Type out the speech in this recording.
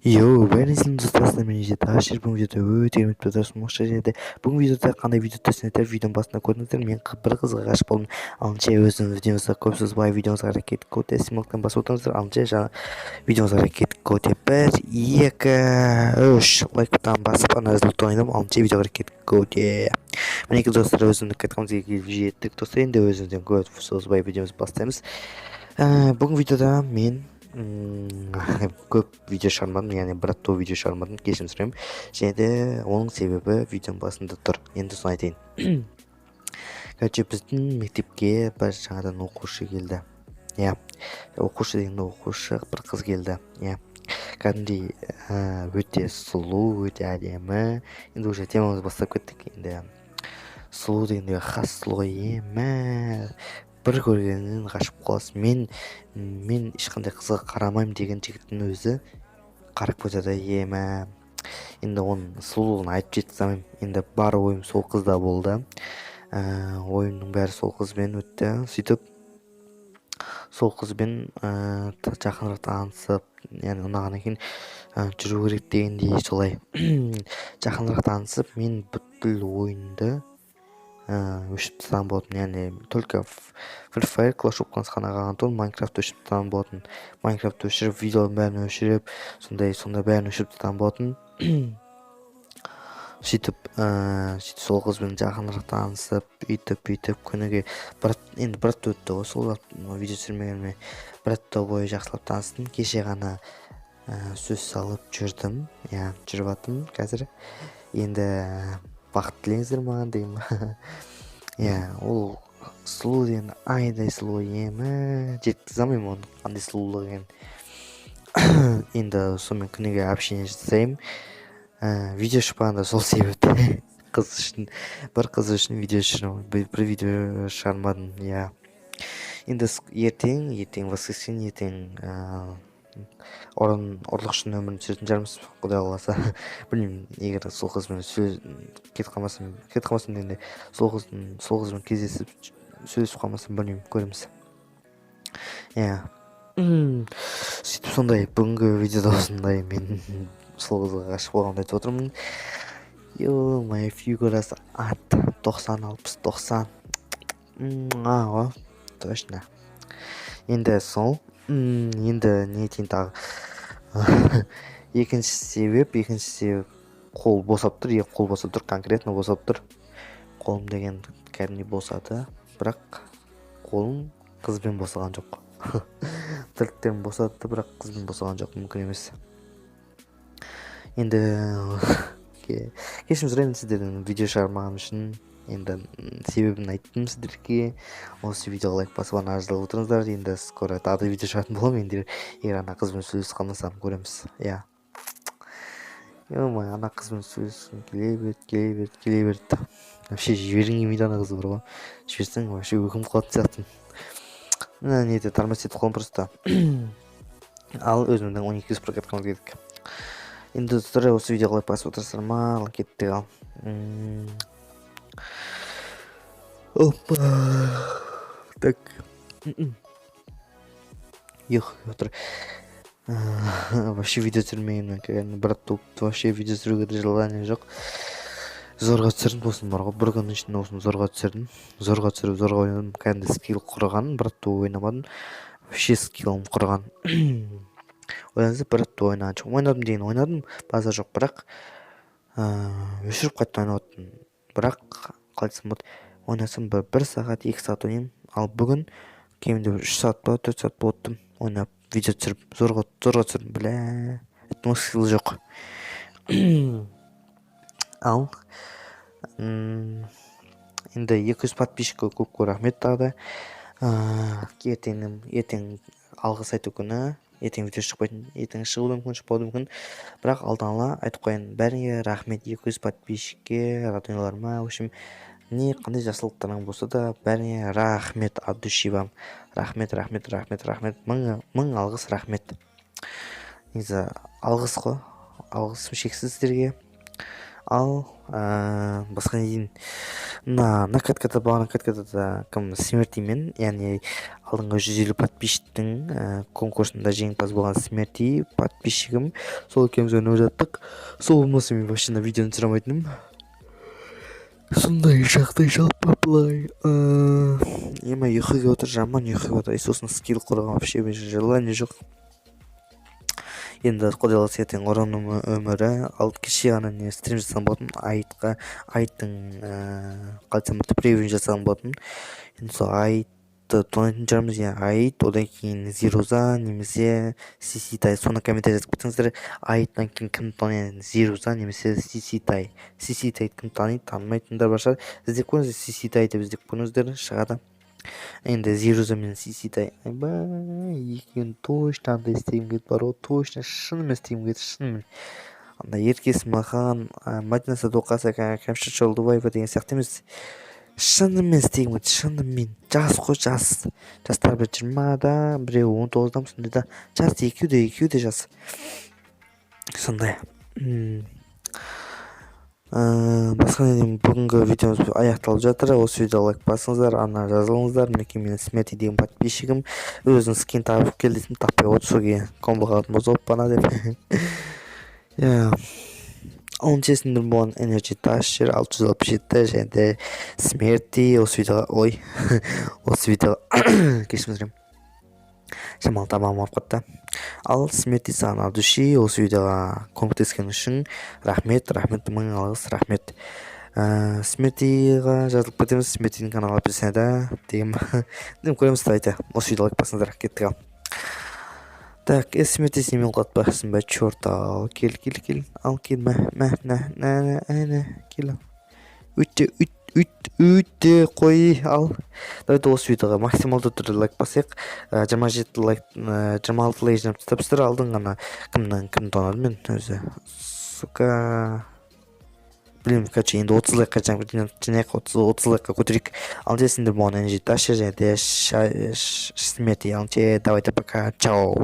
Йоу, бәріңіздің достар, мен Жеташер. Бүгін видеода өте керемет бір дос жерде. Бүгін видеода қандай видео түсінеді? Видеоның басында көрдіңіздер, мен бір қызға ғашық болдым. Алынша өзіңіз видеомызға көп созбай, видеомызға әрекет көте смелктен басып отырыңыздар. Алынша жаңа видеомызға әрекет көте бір, екі, үш лайк бұтонын басып, ана ойнап, алынша видеоға әрекет көте. Мінекей, достар, өзіміздің каткамызға келіп жеттік. Достар, енді өзімізден көп созбай, видеомызды бастаймыз. Бүгін видеода мен көп видео шығармадым, яғни бір апта видео шығармадым, кешірім сұраймын. Және де оның себебі видеоның басында тұр, енді соны айтайын. Короче, біздің мектепке бір жаңадан оқушы келді. Иә, оқушы дегенде оқушы, бір қыз келді. Иә, кәдімгідей өте сұлу, өте әдемі. Енді уже темамызды бастап кеттік. Енді сұлу дегенде хас сұлу ғой. Емә, бір көргеннен ғашық қаласың. Мен ешқандай қызға қарамаймын деген жігіттің өзі қарап кетеді. Емә, енді оның сұлулығын айтып жеткізе алмаймын. Енді бар ойым сол қызда болды. Ойымның бәрі сол қызбен өтті. Сөйтіп сол қызбен жақынырақ танысып, яғни ұнағаннан кейін жүру керек дегендей, солай жақынырақ танысып, мен бүткіл ойынды өшіріп тастаған болатынмын. Яғни только Free Fire, Clash of Clans қана қалған тұғын. Майнкрафтты өшіріп тастаған болатын. Майнкрафтты өшіріп, видеоның бәрін өшіріп, сондай сондай бәрін өшіріп тастаған болатын. Сөйтіп сол қызбен жақынырақ танысып, өйтіп бүйтіп күніге бір, енді бір апта өтті ғой сол видео түсірмегеніме. Бір апта бойы жақсылап таныстым. Кеше ғана сөз салып жүрдім. Иә, жүріп жатырмын қазір. Енді бақыт тілеңіздер маған деймін. Иә, ол сұлу деген айдай сұлу. Емі, жеткізе алмаймын оның қандай сұлулық екенін. Енді сонымен күніге общение жасаймын. Видео шықпағанда сол себепті, қыз үшін, бір қыз үшін видео бір видео шығармадым. Иә, енді ертең воскресенье, ертең ұрлықшының өмірін түсіретін шығармыз, құдай қаласа. Білмеймін, егер сол қызбен сөз кетіп қалмасам дегенде, сол қызбен кездесіп, сөйлесіп қалмасам, білмеймін, көреміз. Иә, сөйтіп сондай бүгінгі видеода осындай, мен сол қызға ғашық болғанымды айтып отырмын. Ё-моё, фигурасы ат, 90, 60, 90 ғой, точно. Енді сол, енді не айтайын тағы? Екінші себеп, қол босап тұр. Екі қол босап тұр, конкретно босап тұр. Қолым деген кәдімгідей босады, бірақ қолым қызбен босаған жоқ. Тірліктерім босады, бірақ қызбен босаған жоқ, мүмкін емес. Енді кешірім сұраймын сіздерден видео шығармағаным үшін. Енді себебін айттым сіздерге. Осы видеоға лайк басып, ана жазылып отырыңыздар. Енді скоро тағы да видео шығатын боламын. Енді егер ана қызбен сөйлесіп қалмасам, көреміз. Иә, ё-моё, ана қызбен сөйлескім келе берді, келе берді, келе берді. Вообще жібергім келмейді ана қызды бар ғой. Жіберсең, вообще өкініп қалатын сияқтымын. Мына неде тормоз етіп қалдым просто. Ал өзіміздің 12 прокаткамызға келдік. Енді, достар, осы видеоға лайк басып отырсыздар ма? Ал кеттік. Ал опа, так, ұйқы отыр. Вообще видео түсірмегеннен кейін бір апта болыпты. Вообще видео түсіруге де желание жоқ. Зорға түсірдім осыны бар ғой, бір күннің ішінде осыны зорға түсірдім. Зорға түсіріп, зорға ойнадым. Кәдімгі скилл құрған. Бір апта ойнамадым, вообще скиллым құрған. Ойлаңыздар, бір апта ойнаған жоқпын. Ойнадым деген ойнадым, базар жоқ, бірақ өшіріп, қайтадан ойнап отырмын. Бірақ қалай айтсам болады, ойнасам, бір сағат, 2 сағат ойнаймын. Ал бүгін кемінде бір 3 сағат па, 4 сағат болыпты ойнап, видео түсіріп, зорға зорға түсірдім. Бля, скилл жоқ. Ал енді 200 подписчикке көп көп рахмет тағы да. Ертең алғыс айту күні. Ертең видео шықпайтын, ертең шығуы да мүмкін, шықпауы да мүмкін, бірақ алдын ала айтып қояйын: бәріңе рахмет, 200 подписчикке, роднойларыма, в общем, не қандай жақсылықтарың болса да, бәріңе рахмет, от души вам рахмет, рахмет, рахмет, рахмет, мың мың алғыс, рахмет. Негізі алғыс қой, алғысым шексіз сіздерге. Ал басқа не дейін? Мына накаткада, бағана каткада кім, Смертимен, яғни алдыңғы 150 подписчиктің конкурсында жеңімпаз болған Смерти подписчигім, сол екеуміз ойнап жаттық. Сол болмаса, мен вообще мына видеоны түсіре алмайтынмын. Сондай жағдай. Жалпы былай, ема, ұйқы келіп отыр, жаман ұйқы келіп отыр. И сосын скилл құруға вообще желание жоқ. Енді құдай қаласа, ертең ұрын өмірі. Ал кеше ғана не стрим жасаған болатынмын, айтқа, айттың, қалай айтсам болады, превью жасаған болатынмын. Енді сол айтты тонайтын шығармыз, иә, айт, одан кейін Зируза немесе Сиситай. Соны комментарий жазып кетсеңіздер: айттан кейін кім таниды, Зируза немесе Сиситай? Сиситайды кім таниды? Танымайтындар бар шығар. Іздеп көріңіздер, Сиситай деп іздеп көріңіздер, шығады. Енді Зируза мен Сиситай, айбай, екеуін точно андай істегім келеді бар ғой, точно, шынымен істегім келеді, шынымен. Андай Ерке Есмахан, Мадина Сәдуақасова, Кәмшат Жолдыбаева деген сияқты емес, шынымен істегім келеді, шынымен. Жас қой, жас, жастар, бір 20-да, біреуі 19-да ма, сондай да, жас, екеуі де жас, сондай. Басқа не деймін? Бүгінгі видеомыз аяқталып жатыр. Осы видеоға лайк басыңыздар, ана жазылыңыздар. Мінекей, менің Смерти деген подписчигім өзінің скин тауып кел десем, таппай отыр. Сол кейін комбо қалатын болса, оппана деп, иә. Оныншы болған Energy Dasher 667 және де Смерти. Осы видеоға, ой, осы видеоға, кешірім сұраймын, шамалы тамағым ауырып кетті. Ал, Смерти, саған от души осы видеоға көмектескен үшін рахмет, рахмет, мың алғыс, рахмет. Смертиға жазылып кетеміз, Смертидің каналы описанияда деген. Көреміз, давайте, осы видеоға лайк басыңыздар, кеттік. Ал, так, Смерти, сен мені құлатпақсың ба? Черт, ал кел, кел, кел, ал, кел, мә, мә, нә, нә, нә, әне, кел, ал, өте, өт, өте қой. Ал, давайте осы видеоға максималды түрде лайк басайық. 27 лайк, 26 лайк жинап тастапсыздар. Алдын ғана кімнің, кімді тонадым мен өзі, сука, білмеймін. Короче, енді 30 лайкқа жинайық, 30 лайкқа көтерейік. Ал сендер болған Energy Dasher және де Смерти. Ал, давайте, пока, чао.